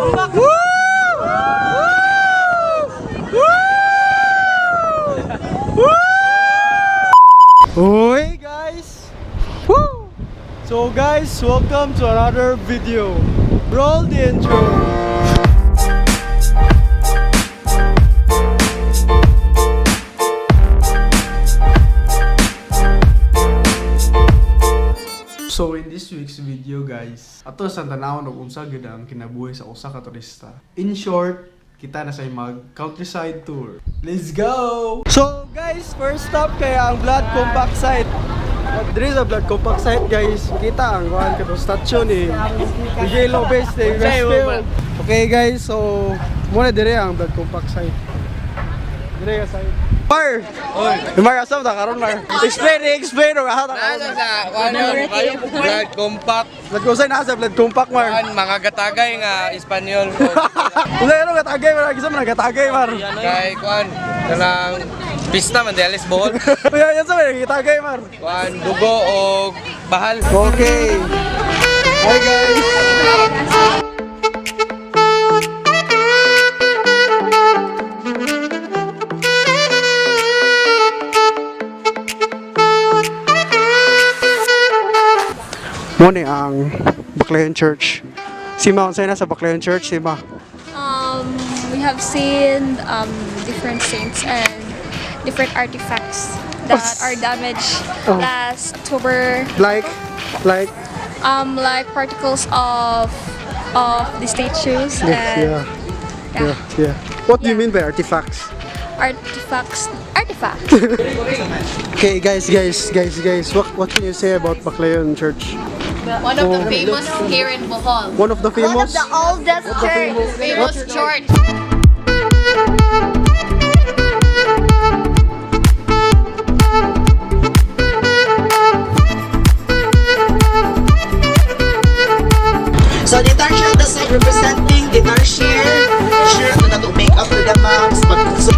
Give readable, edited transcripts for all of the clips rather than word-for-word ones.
Woo! Woo! Woo! Uy, guys! Woo! So guys, welcome to another video. Roll the intro. So in this week's video, guys, ato sa tanawon og unsa gyud ang kinabuhi sa usa ka turista. In short, kita na sa mag countryside tour. Let's go! So guys, first stop kay ang Blood Compact site. Diri sa Blood Compact site, guys, kita ang kuan kato statue ni Miguel Lopez de Westfield. Okay guys, so muna diri ang Blood Compact site. Diri ka site. Mar! Oy! Mar, asa ta karon, Mar? Explain, explain or asa ta karon? Nasa sa ano, Blood Compact. Blood Compact nasa Blood Compact, Mar. Kuan mga gatagay nga Espanyol. Wala ano gatagay, Mar, gisa man gatagay, Mar. Kay kuan kanang pista man dialis Bohol. Uy, yan sa may gatagay, Mar. Kuan dugo og bahal. Okay. Hi guys. Mo ni ang Baclayon Church. Sima, unsay na sa Baclayon Church, Sima? We have seen different saints and different artifacts that are damaged last October. Like, Like particles of the statues and yeah. What do you mean by artifacts? Artifacts. Artifacts. Okay, guys, guys, guys, guys. What can you say about Baclayon Church? One of the famous here in Bohol. One of the famous. One of the oldest church. Famous church. So the tarsier the side representing the tarsier, sure to na to make up to the max. Pag, so,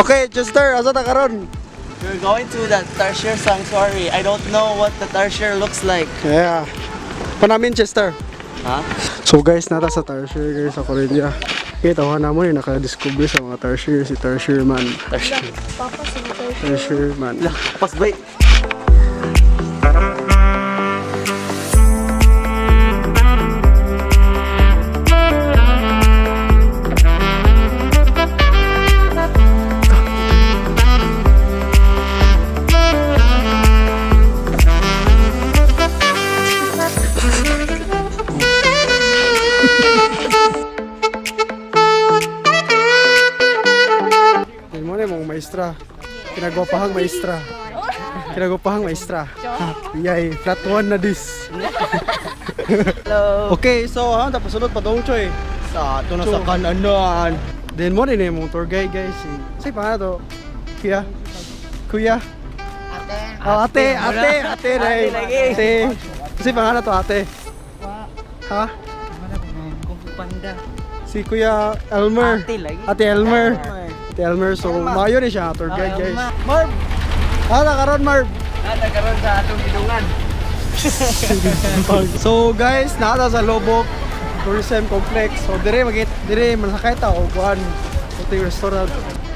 Okay, Chester, asa ta karon? We're going to the Tarsier Sanctuary. I don't know what the Tarsier looks like. Yeah. Panamin, Chester. Ha? So guys, nata sa Tarsier guys sa Corinthia. Okay, tawa na mo eh, nakadiscover sa mga Tarsier, si Tarsier man. Tarsier. Tarsier man. Pas wait. Yan mo na yung mga maestra. Kinagwapahang maestra. Kinagwapahang maestra. Yay, flat one na this. Hello. Okay, so ha, tapos sunod pa dong choy. Sa ato na sa kananan. Then mo rin yung tour guide, guys. Say pa to. Kuya. Kuya. Ate. Oh, ate, ate, ate, ate, lagi. Ate. Kasi pangalan to, ate. Ha? Kung Fu Panda. Si Kuya Elmer. Ate lagi. Ate Elmer. Ate Elmer. So, maayo ni siya tour guide, guys. Marv! Ah, nakaroon, Marv. Nata karon sa atong gidungan. So guys, naa sa Loboc Tourism Complex. So dire magit dire masakay ta og kuan sa restaurant.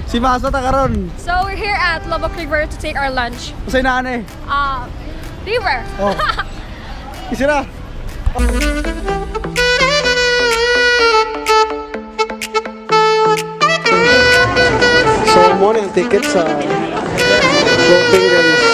Si Masa ta karon. So we're here at Loboc River to take our lunch. Usay na ane. River. Oh. Isira. So mo na yung ticket sa floating, guys.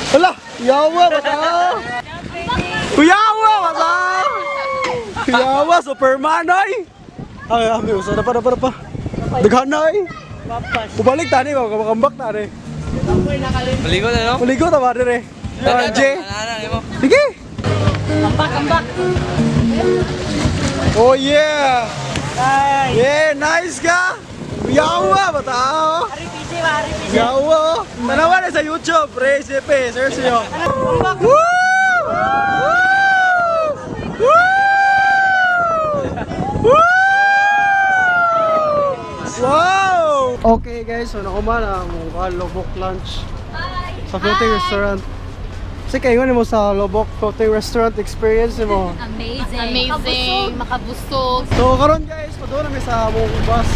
Hala, yawa bata. Yawa bata. Yawa Superman ay. Ay, ami usa na pa na pa na pa. Daghan na ay. Ubalik tani ba makambak tani. Maligo na, no? Maligo ta ba dire? RJ. Sige. Comeback, comeback. Oh yeah. Yeah, nice ka. Yawa bata. Yawa. Tanawa na sa YouTube, pre, CP, search niyo. Woo! Woo! Woo! Woo! Wow! Okay guys, so nakuman ang Loboc lunch sa floating restaurant. Kasi kayo mo sa Loboc floating restaurant experience mo. Amazing. Amazing. Makabusog. So karon guys, padung na mi sa among bus.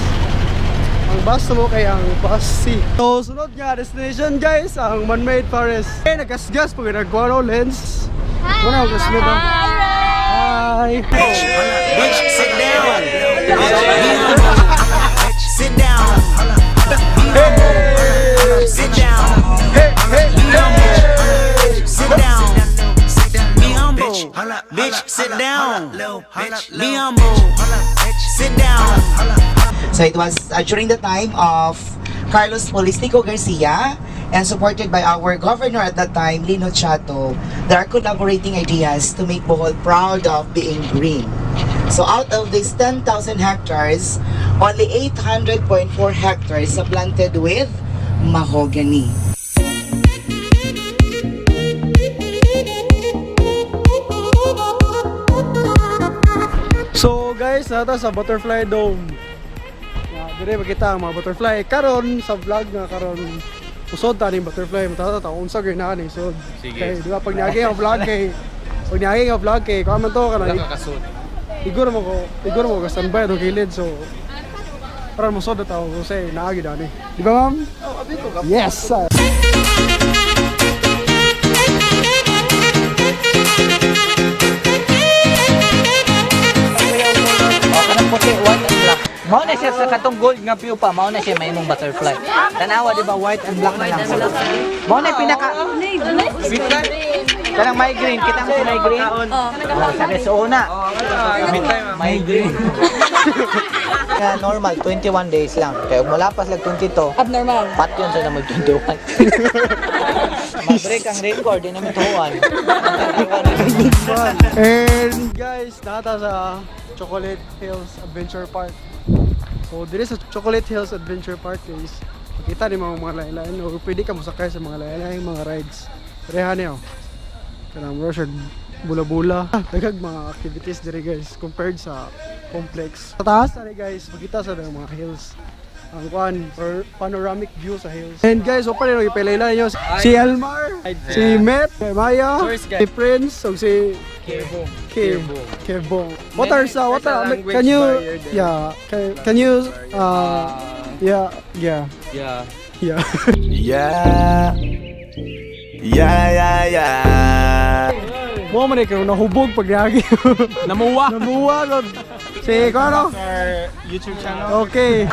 Ang bus mo kay ang bus C. So sunod nga destination guys, ang man-made forest. Eh nagasgas pag nagkuha lens. Wala ko kasunod ah. Hi. Bitch, sit down. Sit down. Sit down. Hey, hey, Sit down. Be humble. Bitch, sit down. Be humble. Sit down. So it was during the time of Carlos Polistico Garcia and supported by our governor at that time, Lino Chato. There are collaborating ideas to make Bohol proud of being green. So out of these 10,000 hectares, only 800.4 hectares are planted with mahogany. So guys, nata sa Butterfly Dome. Na dire makita ang mga butterfly karon sa vlog nga karon. Usod ta ning butterfly, matata ta unsa gyud na ni sod. Sige. Kay di ba pag niagi ang vlog kay pag niagi ang vlog kay kuan man to kanang Nakakasud. Igor mo ko standby do kilid, so para mo sod na tao ko say naagi dani. Di ba, ma'am? Yes. Sir. O, kanang puti, white and black. Mao na siya sa katong gold nga pupa, mao na siya may imong butterfly. Tanawa di ba white and black na lang. Mao na yung pinaka kanang migraine, kita mo sa migraine? Oh, sa una. Migraine. Kaya normal 21 days lang. Kaya kung malapas lang 22, Abnormal. pat yun sa naman 21. Mag-break ang record, di namin tuwan. And guys, nata sa Chocolate Hills Adventure Park. So dire sa Chocolate Hills Adventure Park guys, makita ni mga lain-lain o pwede ka mosakay sa mga lain-lain mga rides. Pareha niyo. Kanang mura siya bula-bula. Daghang mga activities dire guys compared sa complex. Sa taas na guys, makita sa mga hills. Ang kuan or panoramic view sa hills. And guys, open rin ipilay niyo si Elmar, si Matt, si Maya, si Prince, ug si Kev. Kevbong. What are sa what There's a are language can you barrier there. yeah, can you yeah, yeah, Yeah. yeah. Yeah. Yeah. Mo man ikaw nahubog pag lagi. Namuwa. Namuwa gud. Si ano? YouTube channel. Okay.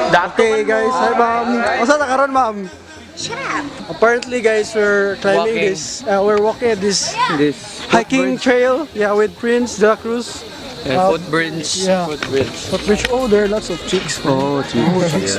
Okay guys, hi ma'am. Usa ta karon, ma'am? Apparently guys, we're climbing Walking. this we're walking this This hiking trail, yeah, with Prince De La Cruz. Footbridge. Yeah. Footbridge. Footbridge. Oh, there are lots of chicks. Oh, Oh, chicks.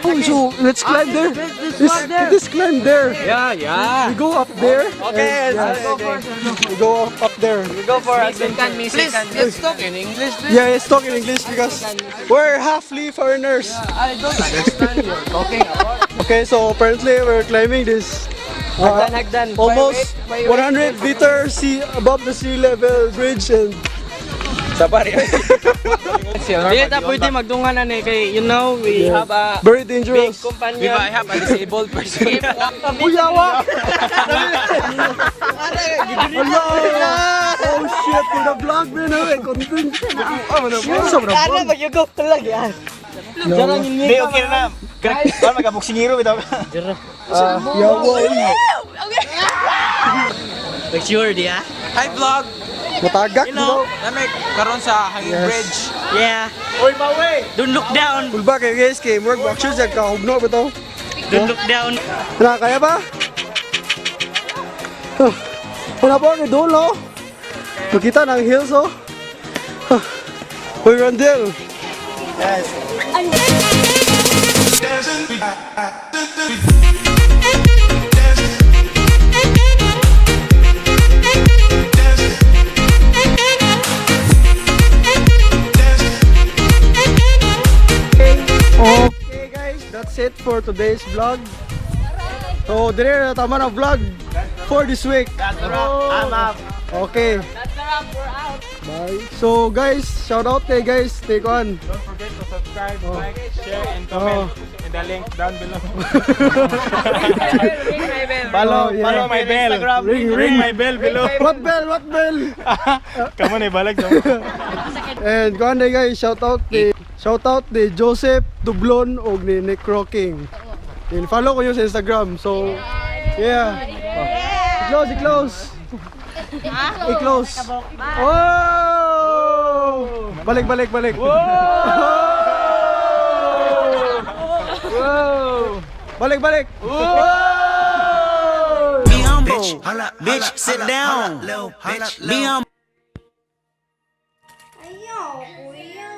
Oh, so let's climb there. Let's climb there. Yeah. We go up there. Okay, and, yeah, let's go for we go up there. We go for Please, let's talk in English. Please. Yeah, let's talk in English because we're halfly foreigners. I don't understand you're talking about. Okay, so apparently we're climbing this Hagdan, hagdan. almost Wait, wait, wait. 100 meter sea above the sea level bridge and Sabari. Dili ta pwede magdungan na ni kay you know we have a very big dangerous. companion. I have a disabled person. Uyawa! Ala! Oh shit, to the vlog man, eh, content. Sa Ano vlog. ba go talaga yan? Hindi, okay na. Para magkabuksingiro bitaw. Yawa. Sure, di ah. Hi vlog. Matagak, Hello. no? Nami karon sa hanging Yes. bridge. Yeah. Oy, mawe. Don't look down. Ulba kayo guys, kay murag action siya kahugno ba to? Don't look down. Wala, kaya ba? Huh. Wala po ang idol, oh. Makita ng hills, oh. Huh. Uy, Randel. Okay guys, that's it for today's vlog. So, dire na tama na vlog for this week. That's a wrap. I'm out. Okay. That's a wrap. We're out. Bye. So guys, shout out kay guys, take on. Don't forget to subscribe, like, share, and Oh. comment in the link down below. Ring my bell. Follow, Oh, yeah. follow Ring my my bell. Instagram. Ring, Ring ring. my bell below. What bell? What bell? Come on, ibalik. And kuan day guys, shout out ni Joseph Dublon og ni Nick Rocking. And follow ko yun sa Instagram. So, yeah. I-close, i-close. I-close. Oh! Balik, balik, balik. Whoa! Balik, balik. Whoa! Be humble. Bitch, sit down. Be humble. Ayaw, kuya.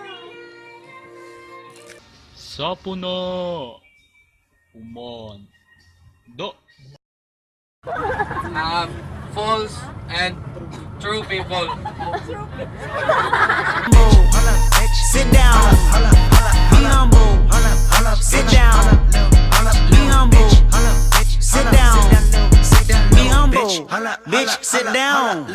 Sa puno. Umon. Do. False and true people. Sit down. Be humble. Sit down. Be humble. Sit down. Be humble. Bitch, sit down.